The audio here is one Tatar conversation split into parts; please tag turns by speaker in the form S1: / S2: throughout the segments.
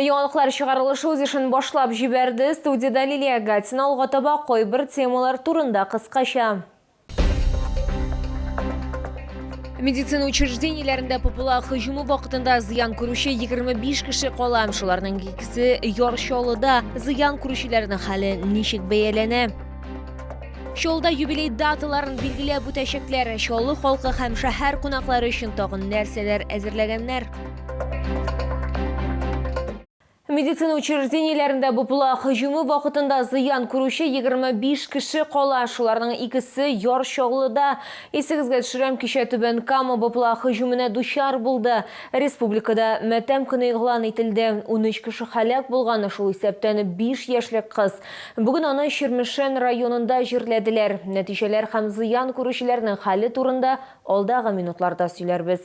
S1: Яңалыклар чыгарылышы үз эшен башлап җибәрде. Студиядә Лилия Гатина алга таба кайбер темалар турында кыскача. Медицина учреждениеләрендә ППЛА һөҗүме вакытында зыян күрүче 25 кеше кала. Шуларның икесе Яр Чаллыда. Зыян күрүчеләрнең хәле ничек бәяләнә? Чаллыда юбилей даталарын билгеләп үтәчәкләр. Чаллы халкы һәм шәһәр кунаклары өчен тагын нәрсәләр әзерләгәннәр? Медицина учреждениеләрендә БПЛА һөҗүме вакытында зыян күрүче 25 кеше кала. Шуларның икесе Яр Чаллыда. Исегезгә төшерәм, кичә Түбән Кама БПЛА һөҗүменә дучар булды. Республикада матәм көне игълан ителде. 13 кеше һәлак булган, шул исәптән 5 яшьлек кыз. Бүген аны Чирмешән районында җирләделәр. Нәтиҗәләр һәм зыян күрүчеләрнең хәле турында алдагы минутларда сөйләрбез.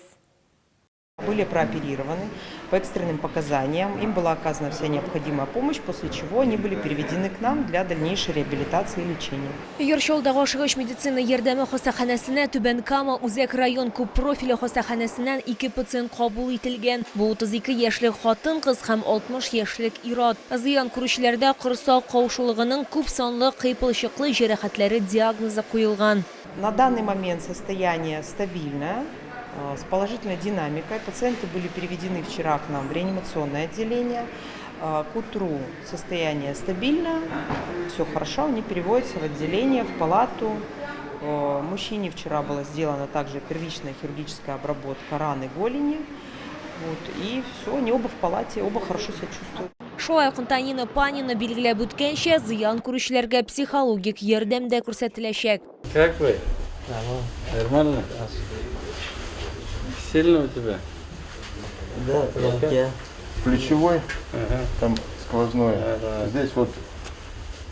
S2: Были прооперированы по экстренным показаниям, им была оказана вся необходимая помощь, после чего они были переведены к нам для дальнейшей реабилитации и лечения.
S1: Яр Чаллыдагы ашыгыч медицина ярдәме хастаханәсенә Түбән Кама үзәк район күппрофильле хастаханәсеннән ике пациент кабул ителгән. Бу 32 яшьлек хатын-кыз һәм 60 яшьлек ир-ат. Зыян күрүчеләрдә корсак каушулыгының күпсанлы кыйпылчыклы җәрәхәтләре диагнозы куелган.
S2: На данный момент состояние стабильное, с положительной динамикой. Пациенты были переведены вчера к нам в реанимационное отделение. К утру состояние стабильное, все хорошо, они переводятся в отделение, в палату. Мужчине вчера была сделана также первичная хирургическая обработка раны голени. Вот, и все, они оба в палате, оба хорошо себя чувствуют.
S1: Шулай ук Антонина Панина билгеләп үткәнчә, зыян күрүчеләргә психологик ярдәм дә күрсәтеләчәк.
S3: Как вы? Нормально? Сильно у тебя?
S4: Да, прям
S5: Плечевой, там сквозное. Здесь вот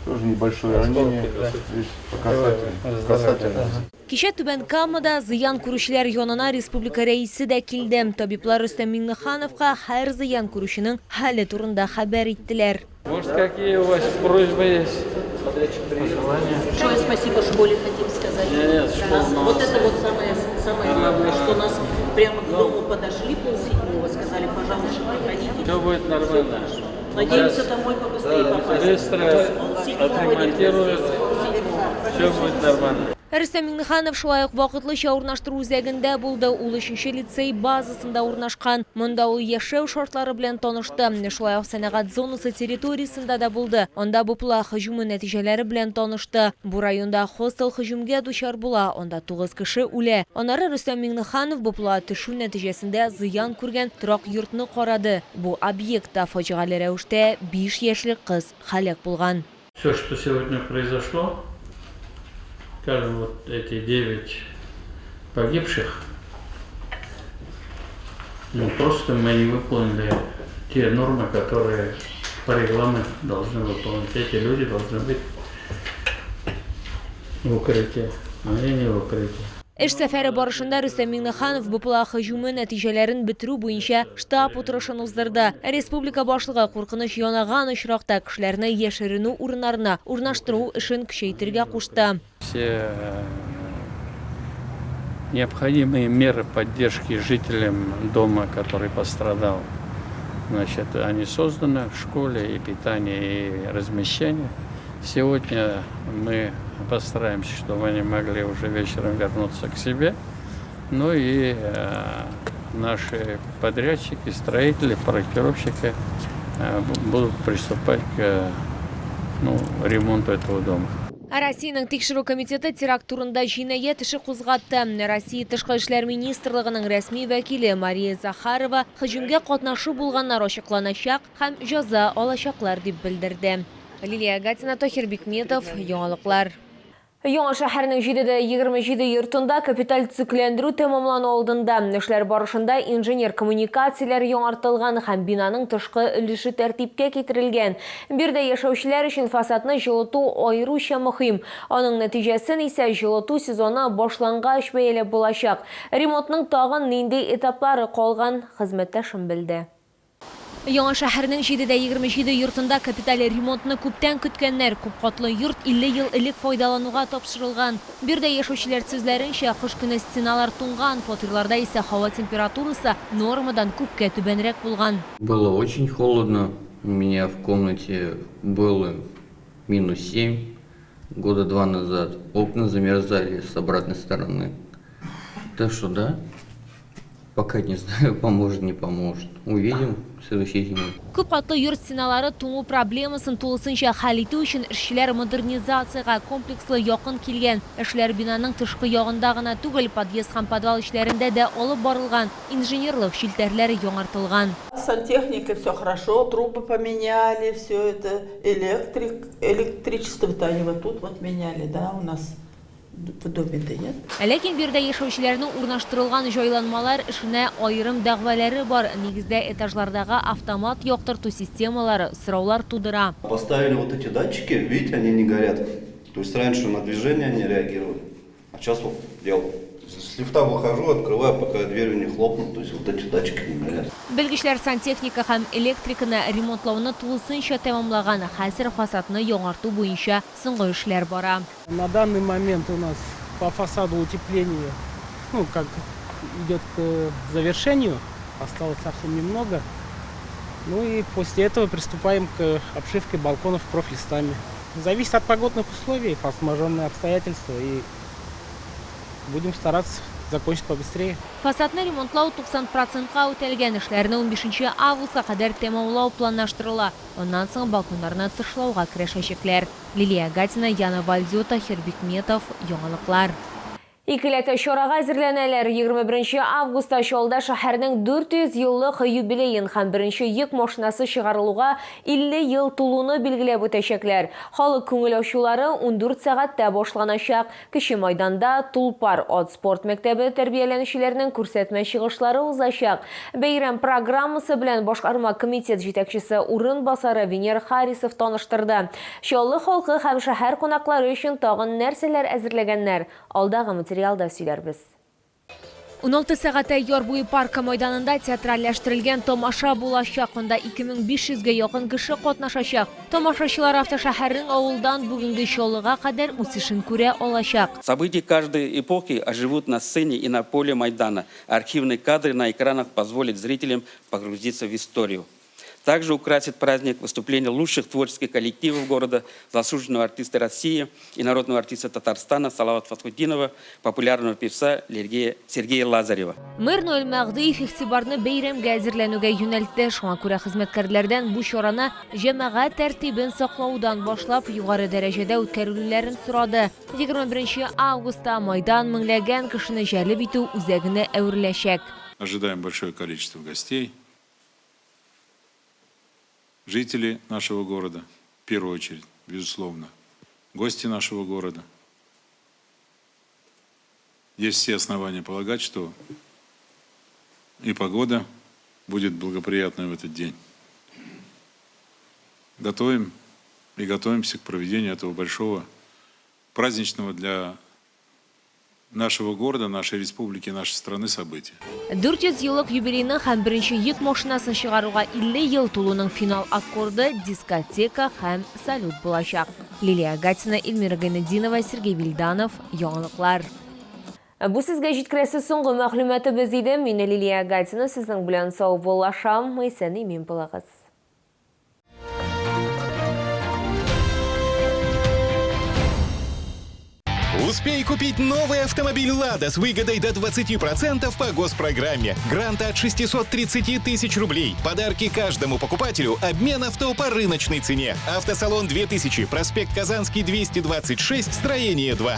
S5: тоже небольшое ранение. Здесь по касательной. Касательной.
S1: Кичә Түбән Камада зыян күрүчеләр янына республика Рәисе дә килде. Табиблар Рөстәм Миңнехановка һәр зыян күрүченең хәле турында хәбәр иттеләр.
S3: Может, какие у вас просьбы есть? Пожелания?
S6: Большое спасибо школе хотим сказать.
S3: Нет, нет, школа
S6: Нас- вот
S3: молодцы.
S6: это вот самое, самое главное, что нас прямо к дому подошли полседьмого, сказали, пожалуйста, проходите.
S3: Все будет нормально.
S6: Всё хорошо. Надеемся домой побыстрее попасть.
S3: Быстро
S6: Полседьмого
S3: отремонтируют,
S6: Полседьмого.
S3: все будет нормально.
S1: Рөстәм Миңнеханов шулай ук вакытлыча урнаштыру үзәгендә булды. Ул өченче лицей базасында урнашкан. Монда ул яшәү шартлары белән танышты. Шулай ук сәнәгать зонасы территориясендә дә булды. Анда БПЛА һөҗүме нәтиҗәләре белән танышты. Бу районда хостел һөҗүмгә дучар була, анда тугыз кеше үлә. Аннары Рөстәм Миңнеханов БПЛА төшү нәтиҗәсендә зыян күргән торак йортны карады. Бу объектта фаҗигале рәвештә биш яшьлек кыз һәлак булган.
S3: Все, что сегодня произошло, скажем, вот эти 9 погибших, ну, просто мы не выполнили те нормы, которые по регламенту должны выполнить. Эти люди должны быть в укрытии, а они не в укрытии.
S1: Эш сәфәре барышында Рөстәм Миңнеханов БПЛА һөҗүме нәтиҗәләрен бетерү буенча штаб утырышын уздырды. Республика башлыгы куркыныч янаган очракта кешеләрне яшеренү урыннарына урнаштыру эшен көчәйтергә кушты.
S3: Все необходимые меры поддержки жителям дома, который пострадал, значит, они созданы в школе, и питание, и размещение. Сегодня мы постараемся, чтобы они могли уже вечером вернуться к себе. Ну и наши подрядчики, строители, проектировщики будут приступать к, ну, ремонту этого дома.
S1: Россиянең тикшерү комитеты теракт турында җинаять эше кузгатты. Россия Тышкы эшләр министрлыгының рәсми вәкиле Мария Захарова һөҗүмгә катнашы булганнар ачыкланачак һәм җәза алачаклар дип белдерде. Лилия Гатина, Таһир Бикметов, Яңалыклар. Яңа шәһәрнең 7 дә 27 йортында капиталь төзекләндерү тәмамлану алдында. Эшләр барышында инженер коммуникацияләр яңартылган һәм бинаның тышкы өлеше тәртипкә китерелгән. Биредә яшәүчеләр өчен фасадны җылыту аеруча мөһим. Аның нәтиҗәсен исә җылыту сезоны башлангач бәяләп булачак. Ремонтның тагын нинди этаплары калган, хезмәттәшем белде. Яңа шәһәрнең 7 дә 27 йортында капиталь ремонтны күптән көткәннәр. Күпкатлы йорт 50 ел элек файдалануга тапшырылган. Биредә яшәүчеләр сүзләренчә, кыш көне стеналар туңган, фатирларда исә һава температурасы нормадан күпкә түбәнрәк булган.
S7: Было очень холодно. У меня в комнате было минус 7 года два назад. Окна замерзали с обратной стороны. Так что да, пока не знаю, поможет, не поможет. Увидим следующей зимой.
S1: Күпкатлы йорт стеналары туңу проблемасын тулысынча хәл итү өчен эшчеләр модернизациягә комплекслы якын килгән. Эшләр бинаның тышкы ягында гына түгел, подъезд һәм подвал эчләрендә дә алып барылган. Инженерлык челтәрләре яңартылган.
S8: С сантехникой все хорошо, трубы поменяли, все это, электричество-то они вот тут вот меняли, да, у нас в доме-то нет.
S1: Ләкин биредә яшәүчеләрнең урнаштырылган җайланмалар эшенә аерым дәгъвалары бар. Нигездә этажлардагы автомат яктырту системалары сораулар тудыра.
S9: Поставили вот эти датчики, видите, они не горят. То есть раньше на движение они реагировали, а сейчас вот я вот с лифта выхожу, открываю, пока я дверью не хлопну, то есть вот эти датчики не горят.
S1: Белгечләр сантехника һәм электриканы ремонтлауны тулысынча тәмамлаган. Хәзер фасадны яңарту буенча соңгы эшләр бара.
S10: На данный момент у нас по фасаду утепление, ну, как идет к завершению, осталось совсем немного. Ну и после этого приступаем к обшивке балконов профлистами. Зависит от погодных условий, форс-мажорные обстоятельства, и будем стараться закончить побыстрее.
S1: Фасадны ремонтлау 90 процентка үтәлгән. Эшләрне 15 августка кадәр тәмамлау планлаштырыла. Аннан соң балконнарны тышлауга керешәчәкләр. Лилия Гатина, Яна Вальдиота, Хербикметов, Яңалыклар. Икеләтә чарага әзерләнәләр. 21 августта Чаллыда шәһәрнең 400 еллык юбилеен һәм беренче йөк машинасы чыгарылуга 50 ел тулуны билгеләп үтәчәкләр. Халык күңел ачулары 14 сәгатьтә башланачак. Кече майданда Тулпар ат спорт мәктәбе тәрбияләнүчеләренең күрсәтмә чыгышлары узачак. Бәйрәм программасы белән башкарма комитет җитәкчесе урынбасары Венер Харисов таныштырды. Чаллы халкы һәм шәһәр кунаклары өчен тагын нәрсәләр әзерләгәннәр? Алдагы материалда сөйләрбез. 16 сәгатьтә Яр буе паркы майданында театральләштерелгән тамаша булачак. Анда 2500гә якын кеше катнашачак. Тамашачылар автошәһәрнең авылдан бүгенге Чаллыга кадәр үсешен күрә алачак.
S11: События каждой эпохи оживут на сцене и на поле Майдана. Архивные кадры на экранах позволят зрителям погрузиться в историю. Также украсит праздник выступление лучших творческих коллективов города, заслуженного артиста России и народного артиста Татарстана Салавата Фатхутдинова, популярного певца Сергея Лазарева.
S1: Мэр Наил Мәһдиев игътибарны бәйрәмгә әзерләнүгә юнәлтте. Шуңа күрә хезмәткәрләрдән бу чараны җәмәгать тәртибен саклаудан башлап югары дәрәҗәдә үткәрүләрен сорады. 21 августта майдан меңләгән кешене җәлеп итү үзәгенә әвереләчәк.
S12: Ожидаем большое количество гостей, жители нашего города, в первую очередь, безусловно, гости нашего города. Есть все основания полагать, что и погода будет благоприятной в этот день. Готовим и готовимся к проведению этого большого праздничного для нашего города, нашей республики, нашей страны события.
S1: 400 еллык юбилейның һәм беренче йөк машинасын чыгаруга 50 ел тулуның финал аккорды дискотека һәм салют булачак. Лилия Гатина, Эльмира Гайнетдинова, Сергей Вильданов, Яңалыклар. Бу сезгә җиткерәсе соңгы мәгълүматыбыз иде. Мин Лилия Гатина сезнең белән саубуллашам. Исән имин булыгыз.
S13: Успей купить новый автомобиль «Лада» с выгодой до 20% по госпрограмме. Грант от 630 тысяч рублей. Подарки каждому покупателю. Обмен авто по рыночной цене. Автосалон 2000. Проспект Казанский, 226, строение 2.